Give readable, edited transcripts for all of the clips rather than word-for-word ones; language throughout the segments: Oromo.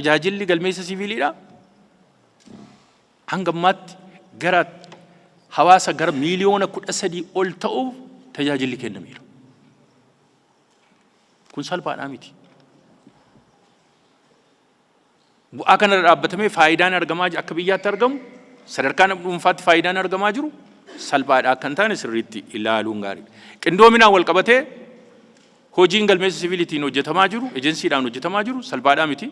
Tajaajilli galmeessa siviiliidha. Hanga ammaatti gara hawaasa gara miiliyoona 13 ol ta'uuf tajaajilli kennameera. Kun salphaadhaa miti. Bu'aa kanarra dhaabbatamee faayidaan argamaa akka biyyaatti argamu sadarkaa nama dhuunfaatti faayidaan argamaa jiru salphaadha akka hin taane sirriitti ilaaluun gaariidha. Qindoominaan wal qabatee hojiin galmeessa siviiliitiin hojjetamaa jiru, ejensiidhaan hojjetamaa jiru salphaadhaa miti.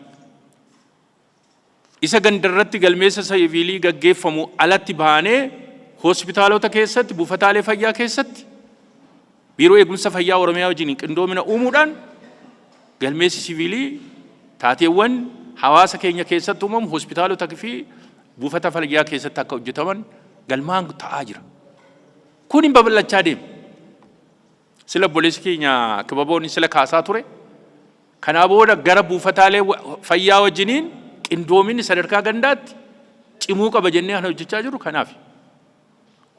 Isa gandarratti galmeessa siviilii gaggeeffamu alatti baanee hospitaalota keessatti, buufataalee fayyaa keessatti Biiroo Eegumsa Fayyaa Oromiyaa wajjin qindoomina uumuudhaan galmeessi siviilii taateewwan hawaasa keenya keessatti uumamu hospitaalota fi buufata fayyaa keessatti akka hojjetaman galmaan ta'aa jira. Kun hin babal'achaa deema. Sila obboleessi keenya Kibaboon sila kaasaa ture. Kanaa booda gara buufataalee fayyaa wajjiniin qindoominni sadarkaa gandaatti cimuu qaba jennee kan hojjechaa jirru kanaaf.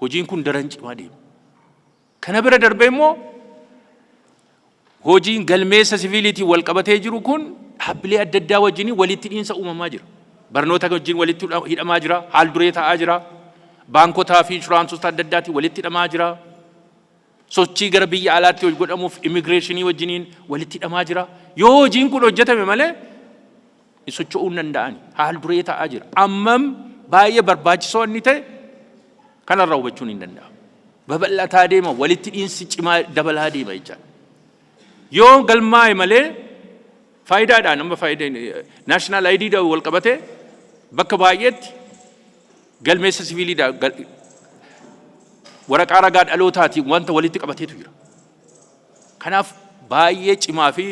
Hojiin kun daran cimaa deema. Kana bira darbee immoo hojiin galmeessa siviiliitiin wal qabatee jiru kun dhaabbilee adda addaa wajjin walitti hidhiinsa uumamaa jira. Barnoota wajjin walitti hidhamaa jira, haal duree ta'aa jira. Baankotaa fi inshuraansota adda addaatiin walitti hidhamaa jira. Sochii gara biyya alaatti godhamuuf immigireeshinii wajjiniin walitti hidhamaa jira. Yoo hojiin kun hojjetame malee socho'uu hin danda'ani. Haal duree ta'aa jira. Ammam baay'ee barbaachisoo inni ta'e kanarraa hubachuun hin danda'amu. Babal'ataa deema, walitti hidhiinsi cimaa dabalaa deema jechaadha. Yoo galmaa'e malee faayidaadhaan amma faayidaa national ID wal qabatee bakka baay'eetti galmeessa siviiliidha waraqaa ragaa dhalootaatiin wanta walitti qabateetu jira. Kanaaf baay'ee cimaa fi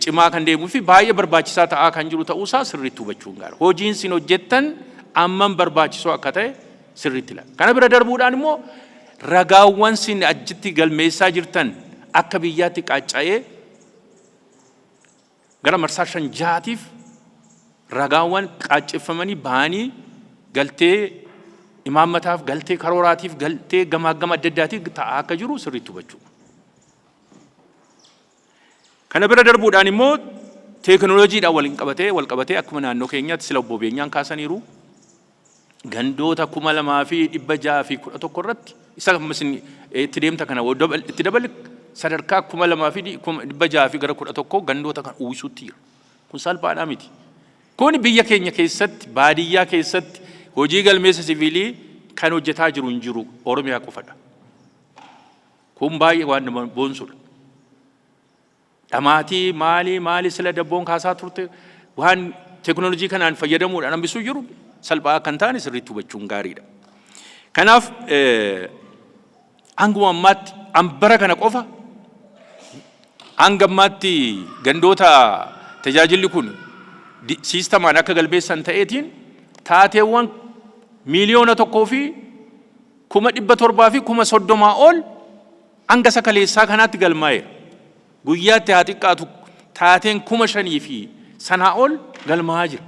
cimaa kan deemuu fi baay'ee barbaachisaa ta'aa kan jiru ta'uusaa sirriitti hubachuun gaara. Hojiin isin hojjettan ammam barbaachisoo akka ta'e sirriitti ilaala. Kana bira darbuudhaan immoo ragaawwan isin achitti galmeessaa jirtan akka biyyaatti qaacca'ee gara marsaa shan jahatiif ragaawwan qaacceffamanii bahanii galtee imaammataaf, galtee karooraatiif, galtee gamaaggama adda addaatiif ta'aa akka jiru sirriitti hubachuu. Kana bira darbuudhaan immoo teekinooloojiidhaan waliin qabatee wal qabatee akkuma naannoo keenyaatti sila obbo Beenyaan kaasaniiru gandoota 2611 irratti isa amma isin itti deemta kana itti dabali sadarkaa 2600 fi gara 11 gandoota kan uwwisuutti jira. Kun salphaadhaa miti. Kun biyya keenya keessatti baadiyyaa keessatti hojii galmeessa siviilii kan hojjetaa jiru hin jiru Oromiyaa qofadha. Kun baay'ee waan nama boonsudha. Dhamaatii maalii maalii sila dabboon kaasaa turte waan teekinooloojii kanaan fayyadamuudhaan hambisuu jiru salphaa akka hin taane sirriitti hubachuun gaariidha. Kanaaf hanguma ammaatti bara kana qofa hanga ammaatti gandoota tajaajilli kun siistamaan akka galmeessan ta'eetiin taateewwan 1,730,000 ol hanga sakaleessaa kanaatti galmaa'eera. Guyyaatti haa xiqqaatu taateen 5,000 fi sanaa ol galmaa'aa jira.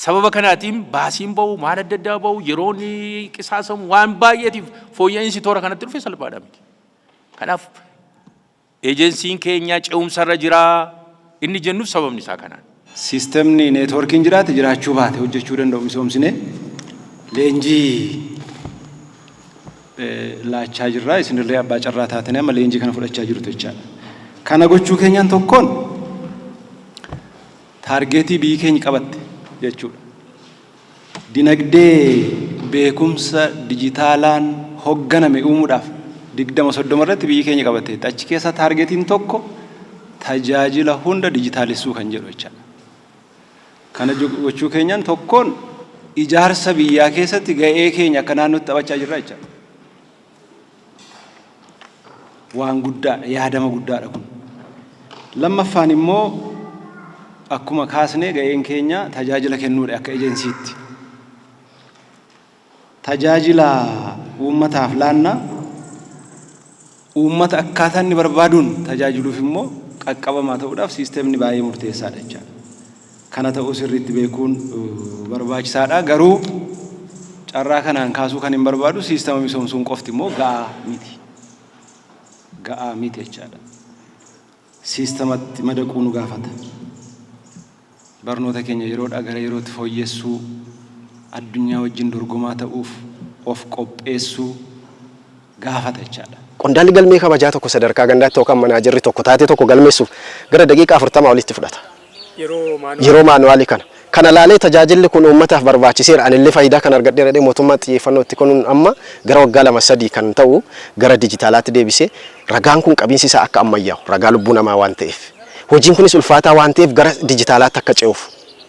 Sababa kanaatiin baasiin ba'u, maal adda addaa ba'u, yeroon qisaasamu waan baay'eetiif fooyya'insi toora kanatti dhufe salphaadha miti. Kanaaf ejensiin keenya ce'umsarra jira inni jennuuf sababni isaa kanaan. Siistemni neetwoorkiin jiraate jiraachuu baate hojjechuu danda'u misoomsinee leenjii laachaa jirra. Isinillee abbaa carraa taatanii amma leenjii kana fudhachaa jirtu jechaadha. Kana gochuu keenyaan tokkoon taargeetii biyyi keenya qabatte jechuudha. Dinagdee beekumsa dijitaalaan hogganame uumuudhaaf 2030 irratti biyyi keenya qabatteetti. Achi keessa taargeetiin tokko tajaajila hunda dijitaalessuu kan jedhu jechaadha. Kana gochuu keenyaan tokkoon ijaarsa biyyaa keessatti ga'ee keenya akka naannootti taphachaa jirra jechaadha. Waan guddaadha, yaadama guddaadha kun. Lammaffaan immoo akkuma kaasne ga'een keenya tajaajila kennuudha akka ejensiitti. Tajaajila uummataaf laanna, uummata akkaataa inni barbaaduun tajaajiluuf immoo qaqqabamaa ta'uudhaaf siistemni baay'ee murteessaadha jechaadha. Kana ta'uu sirriitti beekuun barbaachisaadha. Garuu carraa kanaan kaasuu kan hin barbaadu siistama misoomsuun qofti immoo ga'aa miti. Ga'aa miti jechaadha. Siistamatti madaquu nu gaafata. Barnoota keenya yeroodhaa gara yerootti fooyyessuu, addunyaa wajjin dorgomaa ta'uuf of qopheessuu gaafata jechaadha. Qondaalli galmee kabajaa tokko sadarkaa gandaatti yookaan manaajarri tokko taatee tokko galmeessuuf gara daqiiqaa 40 olitti fudhata. Yeroo maanuwaalii kana. Kana laalee tajaajilli kun uummataaf barbaachiseera, anillee faayidaa kan argadheera jedhee mootummaan xiyyeeffannoo itti kennuun amma gara waggaa 2 3 kan ta'u gara dijitaalaatti deebisee ragaan kun qabiinsi isaa akka ammayyaa'u, ragaa lubbuu namaa waan ta'eef, hojiin kunis ulfaataa waan ta'eef, gara dijitaalaatti akka ce'uuf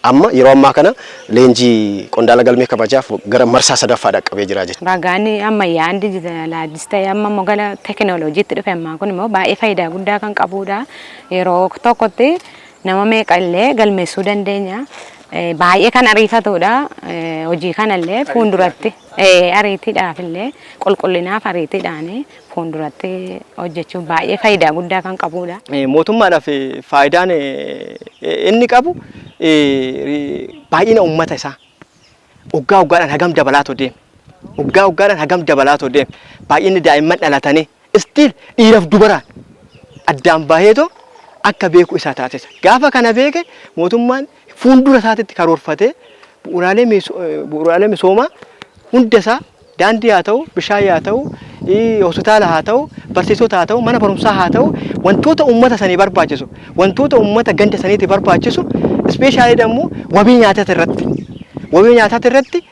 amma yeroo ammaa kana leenjii qondaala galmee kabajaaf gara marsaa sadaffaa dhaqqabee jira jechuudha. Ragaan ammayyaan dijitaalaayizis ta'e amma immoo gara teekinooloojiitti dhufe ammaa kun immoo baay'ee faayidaa guddaa kan qabudha. Yeroo tokkotti nama meeqa illee galmeessuu dandeenya. Baay'ee kan ariifatudha. Hojii kanallee fuulduratti ariitiidhaaf illee, qulqullinaaf, ariitiidhaan fuulduratti hojjechuuf baay'ee faayidaa guddaa kan qabudha. Mootummaadhaaf faayidaan inni qabu baay'ina uummata isaa waggaa waggaadhaan hagam dabalaatoo deeme. Waggaa waggaadhaan hagam dabalaatoo deeme. Baay'inni daa'imman dhalatanii still dhiiraaf dubaraan addaan baheetoo akka beeku isaa taasisa. Gaafa kana beeke mootummaan fuuldura isaatitti karoorfatee bu'uuraalee misoomaa hunda isaa, daandii haa ta'u, bishaan haa ta'u, hospitaala haa ta'u, barsiisota haa ta'u, mana barumsaa haa ta'u, wantoota uummata sanii barbaachisu, wantoota uummata ganda saniitti barbaachisu, especially immoo wabii nyaataati irratti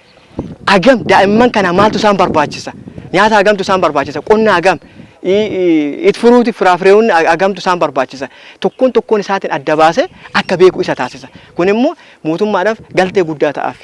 hagam daa'imman kana maaltu isaan barbaachisa, nyaata hagamtu isaan barbaachisa, qonna hagam, itti furuuti firaafireewwan hagamtu isaan barbaachisa, tokkoon tokkoon isaatiin adda baasee akka beeku isa taasisa. Kun immoo mootummaadhaaf galtee guddaa ta'aaf.